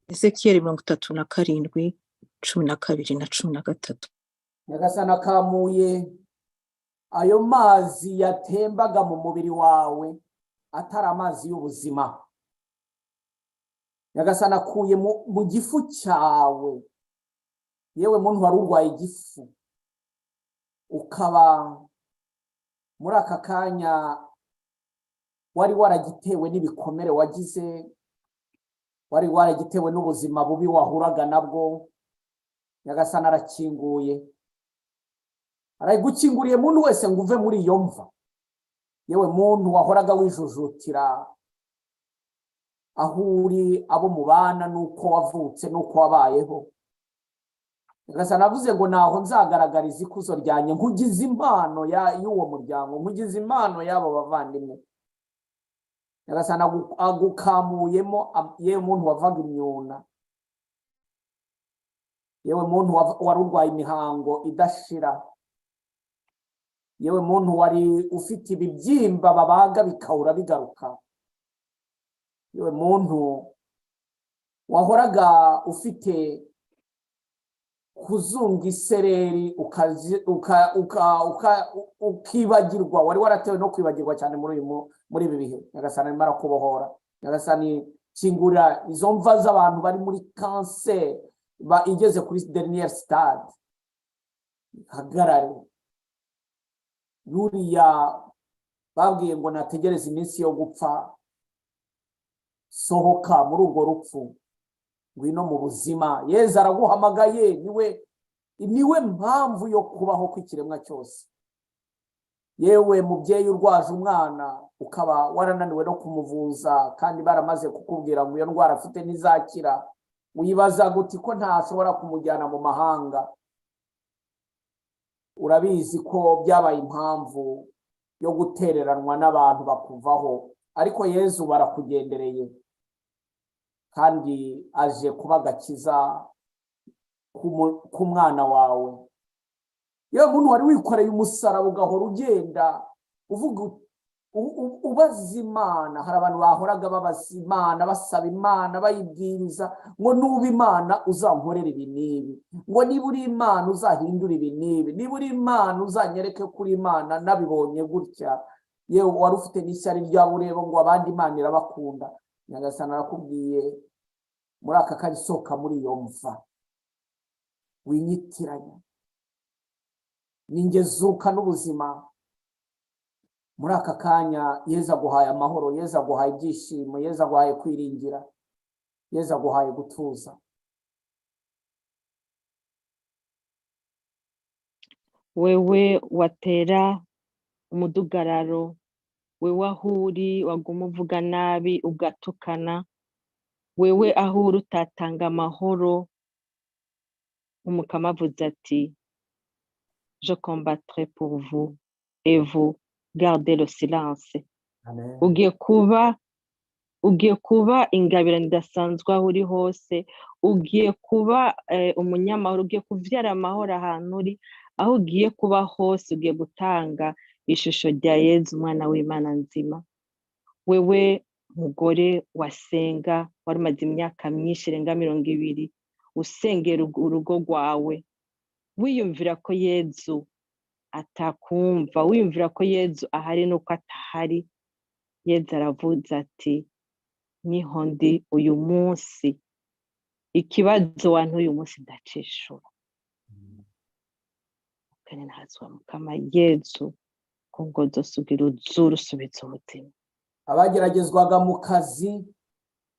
Speaker 4: Ezekiyeli 37, 12 na 13.
Speaker 1: Nyagasani akamuye ayo mazi yatembaga mu mubiri wawe atari amazi y'ubuzima. Nyagasani akuye mu gifu cyawe, yewe muntu wari urwaye igifu, ukaba muri aka kanya wari waragitewe n'ibikomere wagize, wari waragitewe n'ubuzima bubi wahuraga nabwo. Nyagasani arakinguye, aragukinguriye muntu wese ngo uve muri iyo mva. Yewe muntu wahoraga wijujutira aho uri, abo mubana, n'uko wavutse n'uko wabayeho, Nyagasani avuze ngo naho nzagaragariza ikuzo ryanjye, nkugize impano y'uwo muryango, nkugize impano y'abo bavandimwe. Nyagasani agukamuyemo, yewe muntu wavaga imyuna, yewe muntu wari urwaye imihango idashira, yewe muntu wari ufite ibibyimba babaga bikawura bigaruka, yewe muntu wahoraga ufite kuzunga isereri ukibagirwa, wari waratewe no kwibagirwa cyane muri ibi bihe. Nyagasani arimo arakubohora. Nyagasani kingura izo mva z'abantu bari muri kanseri igeze kuri dernière stade, hagarare. Nuriya babwiye ngo nategereze iminsi yo gupfa, sohoka muri urwo rupfu, ngwino mu buzima. Yezu araguhamagaye, niwe mpamvu yo kubaho kw'ikiremwa cyose. Yewe mubyeyi urwaje umwana ukaba warananiwe no kumuvuza, kandi baramaze kukubwira ngo iyo ndwara afite ntizakira, wibaza guti ko ntashobora kumujyana mu mahanga. Urabizi ko byabaye impamvu yo gutereranwa n'abantu bakuvaho, ariko Yezu barakugendereye, kandi aje kuba agakiza k'umwana wawe. Yewe muntu wari wikoreye umusaraba ugahora ugenda uvuga ubaza Imana, hari abantu bahoraga babaza Imana, basaba Imana, bayibwiriza ngo nuba Imana uzankorera ibi n'ibi, ngo niba uri Imana uzahindura ibi n'ibi, niba uri Imana uzanyereke kuri Imana nabibonye gutya. Yewe wari ufite n'ishyari ryabo ureba ngo abandi Imana irabakunda. Nyagasani arakubwiye muri aka kanya, sohoka muri iyo mva, winyitiranya, ningezuka n'ubuzima. Muri aka kanya Yezu aguhaye amahoro, Yezu aguhaye ibyishimo, Yezu aguhaye kwiringira, Yezu aguhaye gutuza.
Speaker 9: Wewe watera umudugararo, wewe aho uri waguma uvuga nabi ugatukana, wewe aho uri utatanga amahoro, Umukama avuze ati: "Je combattrai pour vous et vous gardez le silence."
Speaker 1: Amen.
Speaker 9: Ugiye kuba ingabirano idasanzwe aho uri hose. Ugiye kuba umunyamahoro, ugiye kubyara amahoro ahantu uri, aho ugiye kuba hose. Ugiye gutanga ishusho rya Yezu, umwana w'Imana nzima. Wewe mugore wasenga, wari umaze imyaka myinshi irenga 20 usengera urugo rwawe, wiyumvira ko Yezu atakumva, wiyumvira ko Yezu ahari nuko atahari, Yezu aravuze ati: "Niho ndi uyu munsi. Ikibazo wantu uyu munsi ndacishura." Kandi ntazwa Mukama Yezu ko ngo zose ugira uzure usubiza ubuzima.
Speaker 1: Abageragezwaga mu kazi,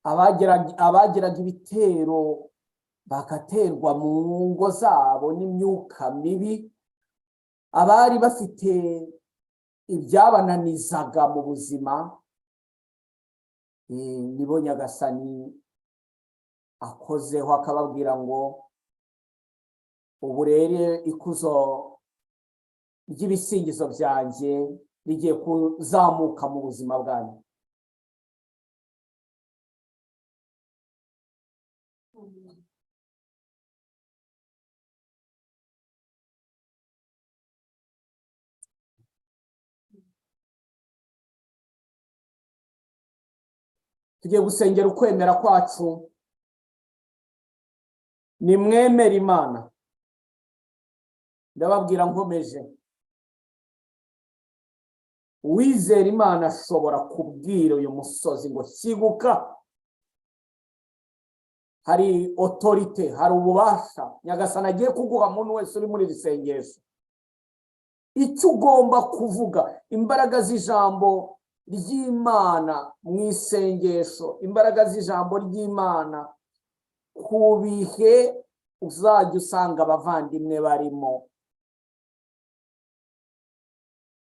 Speaker 1: abagiraga ibitero bagaterwa mu ngo zabo n'imyuka mibi, abari bafite ibyabananizaga mu buzima, nibo Nyagasani akozeho akababwira ngo: "Ubu rero ikuzo ry'ibisingizo byanjye rigiye kuzamuka mu buzima bwanyu." Tugiye gusengera ukwemera kwacu. Nimwemere Imana. Ndababwira nkomeje, uwizera Imana ashobora kubwira uyu musozi ngo: "Shyiguka." Hari autorité, hari ububasha Nyagasani agiye kuguha. Muntu wese uri muri iri sengesho, icyo ugomba kuvuga, imbaraga z'ijambo ry'Imana mu isengesho, imbaraga z'ijambo ry'Imana ku bihe uzajya usanga abavandimwe barimo.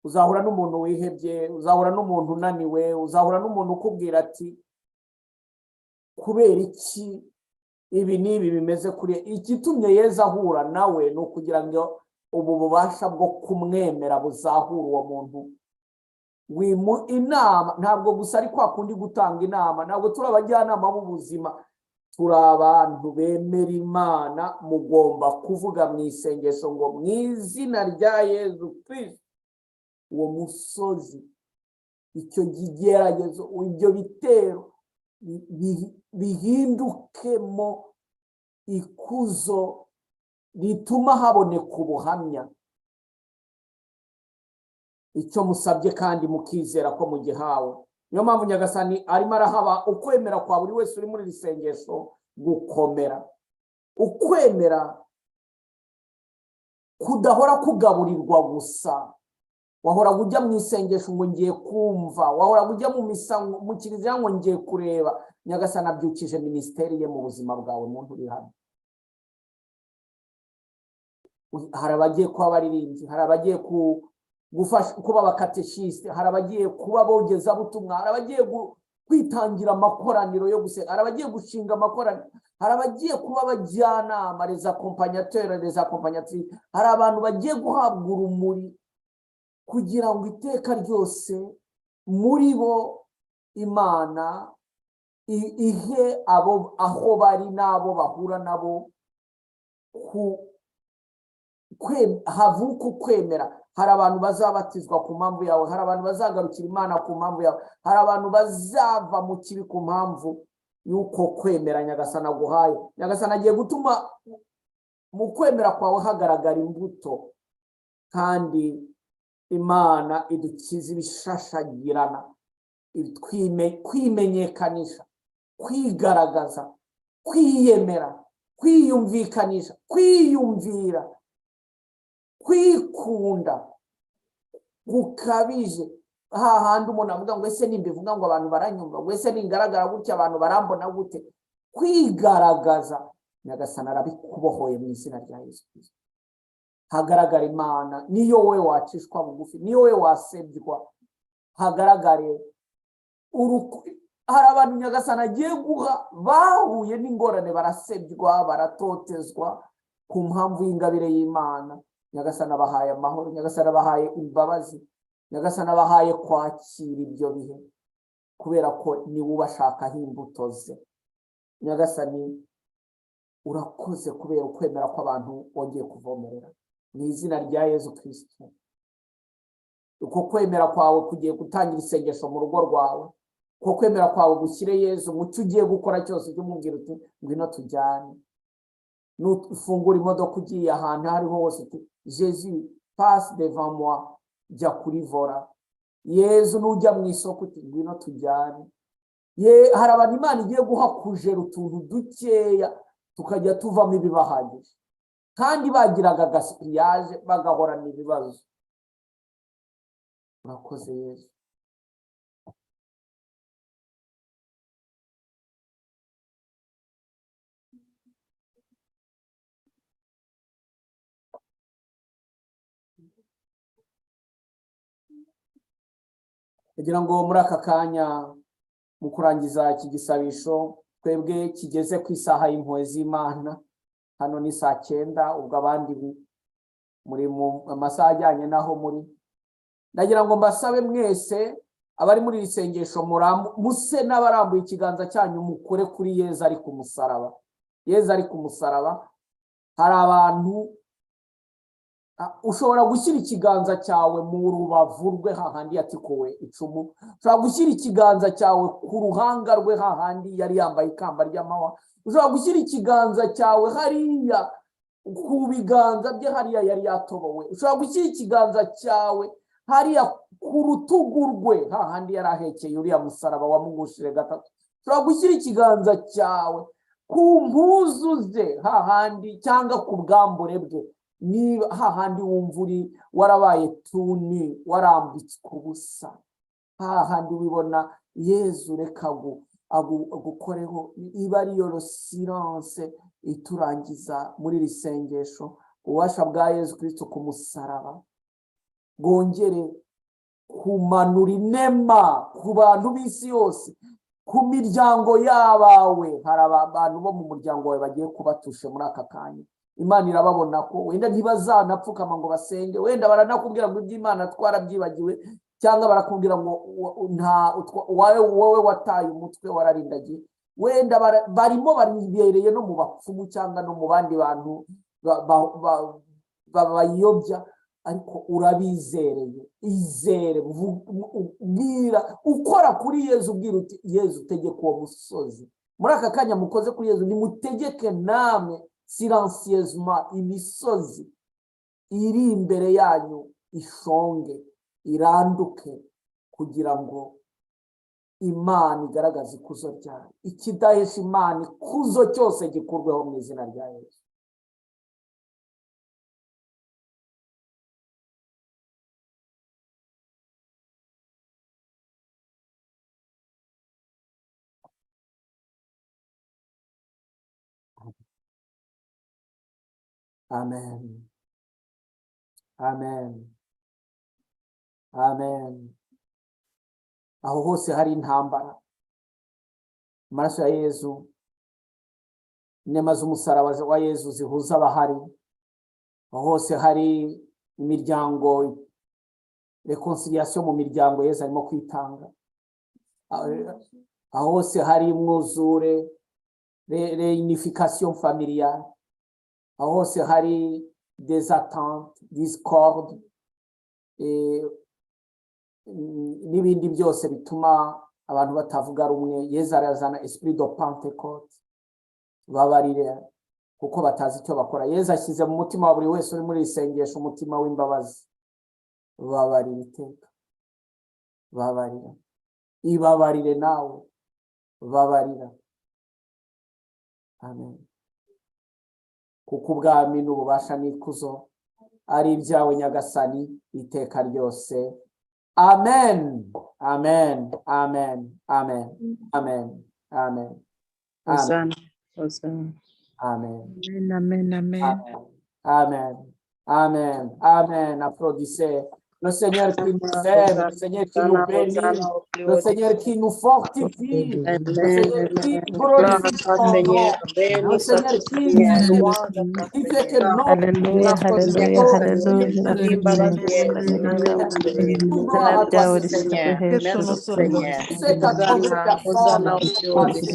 Speaker 1: Uzahura n'umuntu wihebye, uzahura n'umuntu unaniwe, uzahura n'umuntu ukubwira ati: "Kubera iki ibi n'ibi bimeze kuri?" Igitumye Yezu ahura nawe ni ukugira ngo ubu bubasha bwo kumwemera buzahura uwo muntu. Wimu inama ntabwo gusa ari kwa kundi gutanga inama. Ntabwo turi abajyanama b'ubuzima, turi abantu bemera Imana. Mugomba kuvuga mu isengesho ngo: "Mu izina rya Yezu Kristo, uwo musozi, icyo kigeragezo, ibyo bitero bihindukemo ikuzo rituma haboneka ubuhamya." Icyo musabye kandi mukizera ko mugihawe. Niyo mpamvu Nyagasani arimo arahaba ukwemera kwa buri wese uri muri iri sengesho gukomera, ukwemera kudahora kugaburirwa gusa. Wahoraga ujya mu isengesho ngo ngiye kumva, wahoraga ujya mu misa, mu kiliziya ngo ngiye kureba. Nyagasani abyukije minisiteri ye mu buzima bwawe. Muntu uri hano, hari abagiye kuba abaririmbyi, hari abagiye gufasha kuba abakateshisite, hari abagiye kuba abogezabutumwa, hari abagiye kwitangira amakoraniro yo gusenga, hari abagiye gushinga amakoraniro, hari abagiye kuba abajyanama, les accompagnateurs, les accompagnatrices, hari abantu bagiye guhabwa urumuri kugira ngo iteka ryose muri bo Imana ihe abo aho bari n'abo bahura nabo havuka ukwemera. Hari abantu bazabatizwa ku mpamvu yawe, hari abantu bazagarukira Imana ku mpamvu yawe, hari abantu bazava mu kibi ku mpamvu y'uko kwemera Nyagasani aguhaye. Nyagasani agiye gutuma mu kwemera kwawe hagaragara imbuto. Kandi Imana idukiza ibishashagirana, kwimenyekanisha, kwigaragaza, kwiyemera, kwiyumvikanisha, kwiyumvira, kwikunda gukabije, hahandi umuntu avuga ngo: "Ese nimbivuga ngo abantu baranyumva?" Ngo: "Ese ningaragara gutya abantu barambona gute?" Kwigaragaza, Nyagasani arabikubohoye mu izina rya Yesu Kristo. Hagaragara Imana. Niyo wowe wacishwa bugufi, niyo wowe wasebywa, hagaragare. Hari abantu Nyagasani agiye guha bahuye n'ingorane, barasebywa, baratotezwa. Ku mpamvu y'ingabire y'Imana, Nyagasani abahaye amahoro, Nyagasani abahaye imbabazi, Nyagasani abahaye kwakira ibyo bihe, kubera ko niwe ubashakaho imbuto ze. Nyagasani, urakoze kubera ukwemera kw'abantu wongeye kuvomerera. Mu izina rya Yezu Kristo, uko kwemera kwawe kugiye gutangira isengesho mu rugo rwawe, uko kwemera kwawe gushyire Yezu mu cyo ugiye gukora cyose, ujye umubwira uti ngwino tujyane. Nufungura imodoka ugiye ahantu aho ariho hose, uti Jésus passe devant moi, jya kuri volant. Yezu, nujya mu isoko uti ngwino tujyane. Ye, hari abantu Imana igiye guha kujera utuntu dukeya tukajya tuvamo ibibahagije, kandi bagiraga gaspillage, bagahorana ibibazo. Urakoze Yezu. Kugira ngo muri aka kanya, mu kurangiza iki gisabisho, twebwe kigeze ku isaha y'impuhwe z'Imana, hano ni saa 9, ubwo abandi muri mu amasaha ajyanye n'aho muri. Ndagira ngo mbasabe mwese abari muri iri sengesho, muse n'abarambuye ikiganza cyanyu, mukore kuri Yezu ari ku musaraba. Yezu ari ku musaraba. Hari abantu ushobora gushyira ikiganza cyawe mu rubavu rwe hahandi yatikuwe icumu, ushobora gushyira ikiganza cyawe ku ruhanga rwe hahandi yari yambaye ikamba ry'amahwa, ushobora gushyira ikiganza cyawe hariya ku biganza bye hariya yari yatobowe, ushobora gushyira ikiganza cyawe hariya ku rutugu rwe hahandi yari ahekeye uriya musaraba wamugushije gatatu, ushobora gushyira ikiganza cyawe ku mpuzu ze hahandi, cyangwa ku bwambure bwe, niba hahandi wumva uri warabaye tuni, warambitswe ubusa, hahandi wibona. Yezu reka agukoreho. Iba ariyo silence iturangiza muri iri sengesho. Ububasha bwa Yezu Kristo ku musaraba bwongere kumanura inema ku bantu b'isi yose, ku miryango y'abawe. Hari abantu bo mu muryango wawe bagiye kubatushe muri aka kanya. Imana irababona ko wenda ntibazanapfukama ngo basenge, wenda baranakubwira ngo iby'Imana twarabyibagiwe, cyangwa barakubwira ngo nta wowe wataye umutwe wararindagiye. Wenda barimo baribereye no mu bapfumu cyangwa no mu bandi bantu babayobya, ariko urabizereye. Izere, bwira, ukora kuri Yezu, ubwira uti Yezu utegeke uwo musozi. Muri aka kanya mukoze kuri Yezu, nimutegeke namwe silencieusement imisozi iri imbere yanyu ishonge, iranduke, kugira ngo Imana igaragaze ikuzo ryayo. Ikidahesha Imana ikuzo cyose gikurweho mu izina rya Yesu. Amen. Amen. Amen. Aho hose hari intambara, amaraso ya Yezu, inema z'umusaraba wa Yezu zihuza abahari. Aho hose hari imiryango, réconciliation mu miryango, Yezu arimo kwitanga. Aho hose hari umwuzure, réunification familiale. Aho hose hari des attentes, discorde n'ibindi byose bituma abantu batavuga rumwe, Yezu arazana esprit de Pentecôte. Babarire kuko batazi icyo bakora. Yezu ashyize mu mutima wa buri wese uri muri iri sengesho umutima w'imbabazi. Babarira iteka, babarira, ibabarire nawe, babarira. Amen. Kuko ubwami n'ububasha n'ikuzo ari ibyawe Nyagasani iteka ryose. Amen, amen, amen, amen, amen, amen.
Speaker 3: Hosanna, Hosanna.
Speaker 1: Amen.
Speaker 5: Amen, amen, amen.
Speaker 1: Amen, amen, amen. Applaudissez. Le Seigneur qui nous aime, le Seigneur qui nous bénit, le Seigneur qui nous fortifie, le Seigneur qui glorifie son nom, le Seigneur qui fait que notre
Speaker 9: Haleluya, haleluya, haleluya.
Speaker 1: tout gloire
Speaker 9: Izina
Speaker 1: à toi,
Speaker 9: ryawe
Speaker 1: Seigneur.
Speaker 9: rishyirwe hejuru.
Speaker 1: Tu sais qu'à combien de personnes passées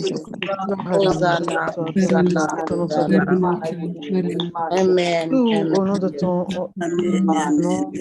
Speaker 10: Amen.
Speaker 11: Tout au nom de ton
Speaker 10: Amen.
Speaker 11: nom.